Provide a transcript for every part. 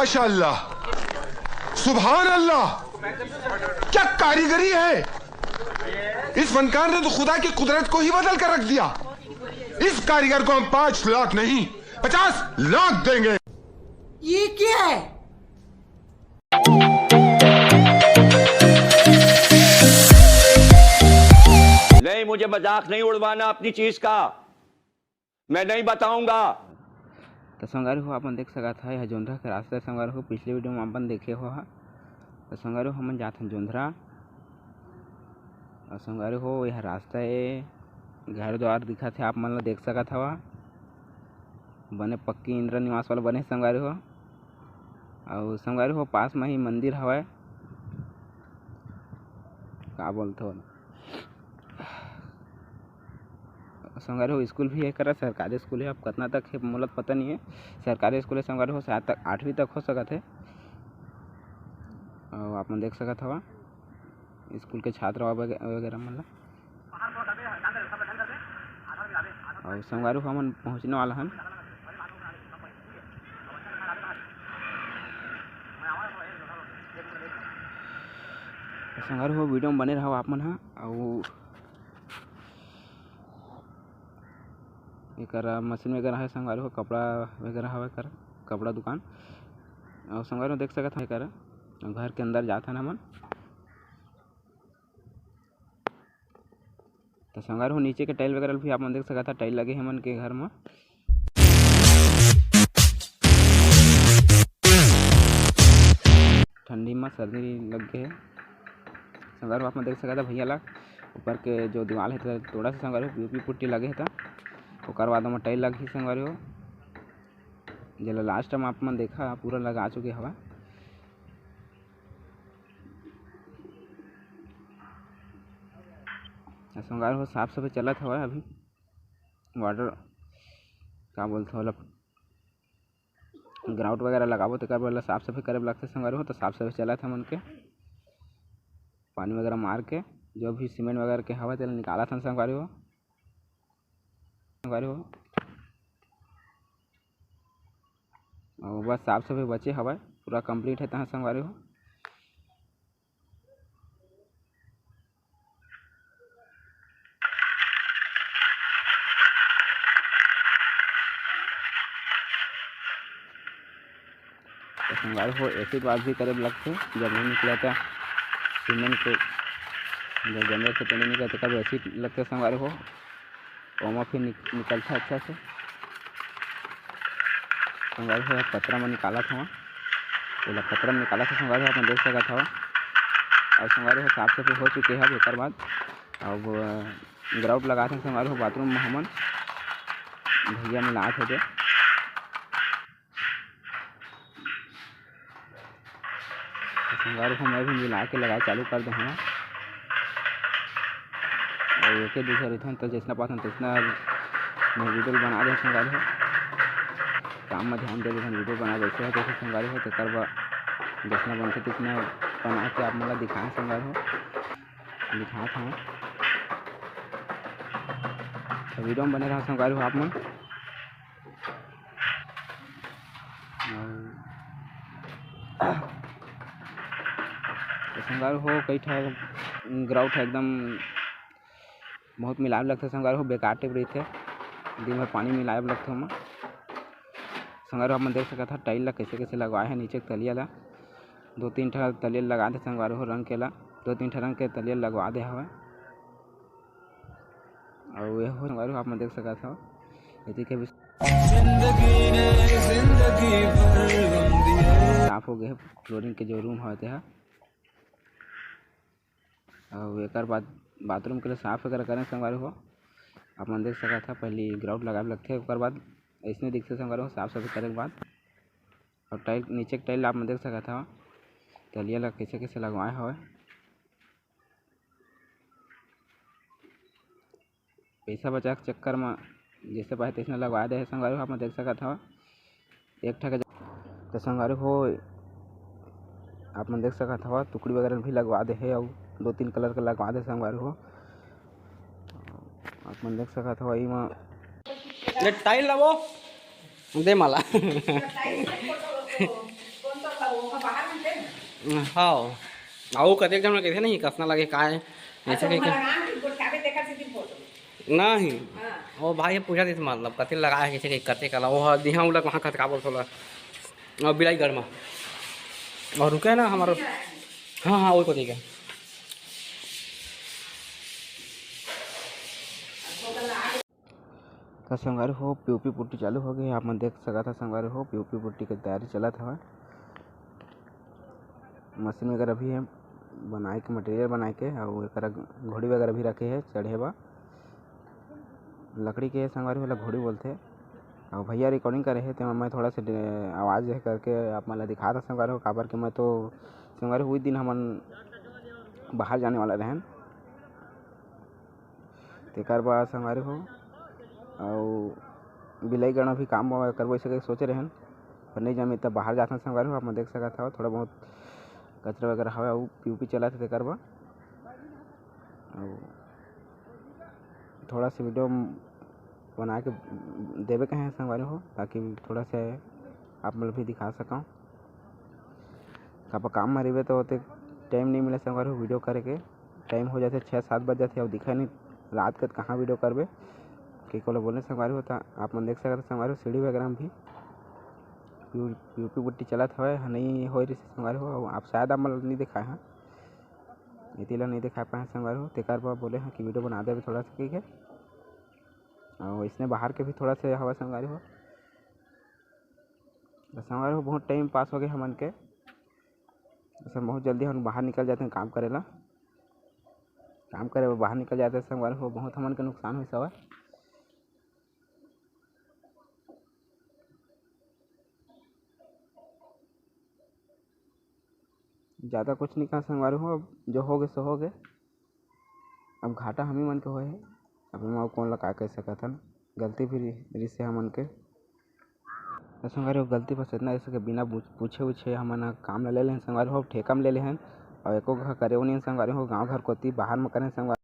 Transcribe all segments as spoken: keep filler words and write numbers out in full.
माशाअल्लाह, सुभान अल्लाह, क्या कारीगरी है। इस फनकार ने तो खुदा की कुदरत को ही बदल कर रख दिया। इस कारीगर को हम पांच लाख नहीं, पचास लाख देंगे। ये क्या है? नहीं, मुझे मजाक नहीं उड़वाना अपनी चीज का। मैं नहीं बताऊंगा। तो संगवारी हो, अपन देख सकत हा, यह जोंधरा के रास्ता है संगवारी हो, पिछले वीडियो में अपन देखे हो हा। तो संगवारी हो, हमन जात हन जोंधरा। और संगवारी हो, यह रास्ता है, घर द्वार दिखत है, आप मन ला देख सकत हवा, बने पक्की इंदिरा निवास वाला बने हे संगवारी हो। और संगवारी हो, पास में ही मंदिर हवय, का बोलथे ओला, संगवारी हो, स्कूल भी है करा, सरकारी स्कूल है। अब कितना तक है मोला तो पता नहीं है, सरकारी स्कूल है संगवारी हो, शायद तक आठवीं तक हो सकत है। और आप मन देख सकत हवा स्कूल के छात्र वगैरह मन ला। और संगवारी हो, हमन पहुँचने वाला हन। संगवारी हो, वीडियो में बने रहो आप मन ह। और एकर मशीन वगैरह है संगवारी हो, कपड़ा वगैरह हवे कर, कपड़ा दुकान। और संगवारी हो, देख सकत हव एकर घर के अंदर जात हन हमन। तो संगवारी हो, नीचे के टाइल वगैरह भी आप मन देख सकत हव, टाइल लगे हे हमन के घर म। ठंडी म सर्दी लग गे हे। संगवारी हो, आप मन देख सकत हव भैया ला, ऊपर के जो दीवाल हे, त तोड़ा से संगवारी हो, पीओपी पुट्टी लगे हे, त ओकर बाद ओमा टाइल लगही संगवारी हो, जेला लास्ट में आप मन देखा पूरा लगा चुके हवा। संगवारी हो, साफ सफाई चलत हवय अभी। वाटर का बोलथे ओला, ग्राउट वगैरह लगाबो तेकर बर साफ सफाई करे बर लगथे संगवारी हो। तो साफ सफाई चलत हे मन के, पानी वगैरह मार के जो भी सीमेंट वगैरह के हवय तेला निकालत हन संगवारी हो, संगवारी हो। और बस साफ सफाई बचे हवय, पूरा कंप्लीट हे तहाँ संगवारी हो। तो संगवारी हो, एसिड वाश भी करे बर लगथे, जब नहीं निकला था सीमेंट के, जब जंगल से तो नहीं निकला, तब एसिड लगथे संगवारी हो, ओमा फिर निक-, निकलथे अच्छा से। संगवारी हो, पतरा में निकालत हवं, एला पतरा में निकालत हे संगवारी हो, अपन देख सकत हव। और संगवारी हो, साफ सफाई हो चुके हे। अब एकर बाद अब ग्राउट लगात हन संगवारी हो, बाथरूम में हमन भैया मिलात हे दे। तो संगवारी हो, मैं भी मिला के लगाए चालू कर दे हवं। और एके दूसरा रहिथन तो जैसना पाथन तैसना मैं वीडियो बना दे संगवारी हो। काम में ध्यान दे देथन, वीडियो बना जैसे हो तैसे संगवारी हो, तेकर बर जैसना बनथे तैसना बना के आप मन ला दिखाए संगवारी हो, दिखात हवं। तो वीडियो में बने रहा संगवारी हो आप मन। अउ तो संगवारी हो, कई ठा ग्राउट ह एकदम बहुत मिलाए लगथे संगवारी हो, बेकार टाइप रहिथे, दिन भर पानी मिलाए लगथे ओमा। संगवारी हो, आप मन देख सकत हव टाइल ला कइसे कइसे लगवाए हे नीचे के तलिया ला, दो तीन ठा तलिया लगा दे संगवारी हो, रंग के ला दो तीन ठा रंग के तलिया लगवा दे हवय। अउ ये हो संगवारी हो, आप मन देख सकत हव, एती के भी जिंदगी ने जिंदगी भर गम दिया। साफ हो गए हे, फ्लोरिंग के जो रूम हवय तेहा। अउ एकर बाद बाथरूम के लिए साफ वगैरह करें संगवारी हो, आप मन देख सकत हव, पहली ग्राउट लगाए लगथे, ओकर बाद अइसने दिखथे संगवारी हो, साफ सफाई करे के बाद। अउ टाइल, नीचे के टाइल आप मन देख सकत हव, तलिया ला कइसे कइसे लगवाए हवय। पइसा बचाए के चक्कर म जइसे पाए तइसने लगवा दे हे संगवारी हो, आप मन देख सकत हव। एक ठा के ज-, तो संगवारी हो, आप मन देख सकत हव, टुकड़ी वगैरह भी लगवा दे हे अउ दो तीन कलर के लगवा दे हे संगवारी हो। आप मन देख सकत हव, एमा ले टाइल लावो, दे माला। हाँ, अउ कतेक झन कहिथे नहीं, कसना लगे का हे, जइसे अच्छा, कहिके। नहीं, वो भाई पूछा दिस, मतलब, कतेक लगाए हे, कइसे, कतेक कला, वो ह, दिहा उलक वहाँ कतका बोलथे ओला, अउ बिलाईगढ़ में। अउ रुके ना, हमारा, हाँ, हाँ, वो कोती के। त संगवारी हो, पीओपी पुट्टी चालू हो गे हे। आप मन देख सकत ह संगवारी हो, पीओपी पुट्टी के तैयारी चलत हवय। मशीन वगैरह भी हे, बनाए के, मटेरियल बनाए के, अउ एकरा घोड़ी वगैरह भी रखे हे चढ़े बर। लकड़ी के संगवारी हो, ओला घोड़ी बोलथे। अउ भैया रिकॉर्डिंग करे हे, तेमा मैं थोड़ा से डे-, आवाज़ हे करके आप मन ला दिखात हव संगवारी हो, काबर के मैं तो संगवारी हो, उही दिन हमन बाहर जाने वाला रहेन। तेकर बाद संगवारी हो, अउ बिलाईगढ़ में भी काम करबो, ऐसे करके सोचे रहेन, पर नहीं जमे, तब बाहर जाथन संगवारी हो। आप मन देख सकत हव, थोड़ा बहुत कचरा वगैरह हवे, अउ पीओपी चलत हे, तेकर बाद अउ थोड़ा सा वीडियो बना के देवे कहे संगवारी हो, ताकि थोड़ा सा आप मन भी दिखा सकव। काबर काम में रहिबे तो ओते टाइम नहीं मिले संगवारी हो वीडियो करे के। टाइम हो जाथे, छः सात बज जाथे, अउ दिखे नहीं रात के, कहाँ वीडियो करबे, के कोला बोले संगवारी हो। त आप मन देख सकत हव संगवारी हो, सीढ़ी वगैरह में भी पीओ-, पीओपी पुट्टी चलत हवय, ह नहीं होय रहिस संगवारी हो, अउ आप शायद आप मन नहीं दिखाए हैं, एती ला नहीं दिखा पाए संगवारी हो, तेकर बर बोले हैं कि वीडियो बना देबे थोड़ा सा कहिके। अउ इसने बाहर के भी थोड़ा से हवय संगवारी हो। त संगवारी हो, बहुत टाइम पास हो गए हमन के। अइसन बहुत जल्दी हम बाहर निकल जाते हैं काम करे ला। काम करे बर बाहर निकल जाते हैं संगवारी हो, बहुत हमन के नुकसान होइस हवय। ज़्यादा कुछ नहीं कहा संगवारी हो, अब जो हो गए सो हो गए। अब घाटा हम ही मन के होए हे, अब एमा अउ कोन ला का कह सकत हन, गलती भी रि-, रिसे हमन के। त संगवारी हो, गलती बस इतना रिसे के बिना पूछ-, पूछे उछे हमन ह काम ला ले लेहन संगवारी हो, ठेका में ले लेहन, अउ एको घ-, करे नहीं संगवारी हो, गाँव घर कोती बाहर में करे संगवारी।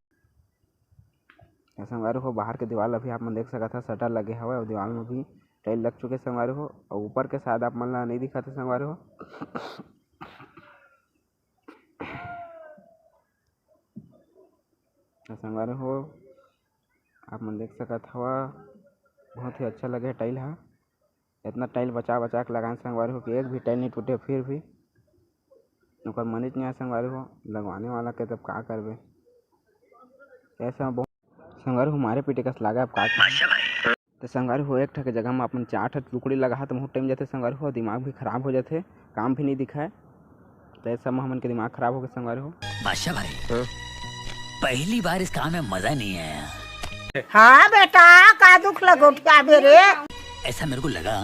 त संगवारी हो, बाहर के दीवाल अभी आप मन देख सकत ह, शटर लगे हवय, अउ दीवाल में भी टाइल लग चुके संगवारी हो, अउ ऊपर के शायद आप मन ला नहीं दिखत हे संगवारी हो। त संगवारी हो, आप मन देख सकत हव, बहुत ही अच्छा लगे टाइल ह। इतना टाइल बचा बचा के लगाए संगवारी हो कि एक भी टाइल नहीं टूटे, फिर भी ओकर मनीच नहीं आए संगवारी हो, लगवाने वाला के तब का करबे। ऐसा बहुत संगवारी हो, मारे पीटे कस लागे, अब का करबे। तो संगवारी हो, एक ठा के जगह में अपन चार ठा टुकड़ी लगा त बहुत टाइम जाथे संगवारी हो, दिमाग भी खराब हो जाथे, काम भी नहीं दिखाए। तो ऐसा में हमन के दिमाग खराब हो गए संगवारी हो। बादशाह भाई, हाँ? पहली बार इस काम में मजा नहीं आया। हाँ बेटा, का दुख लगोटिया बेरे? ऐसा मेरे को लगा।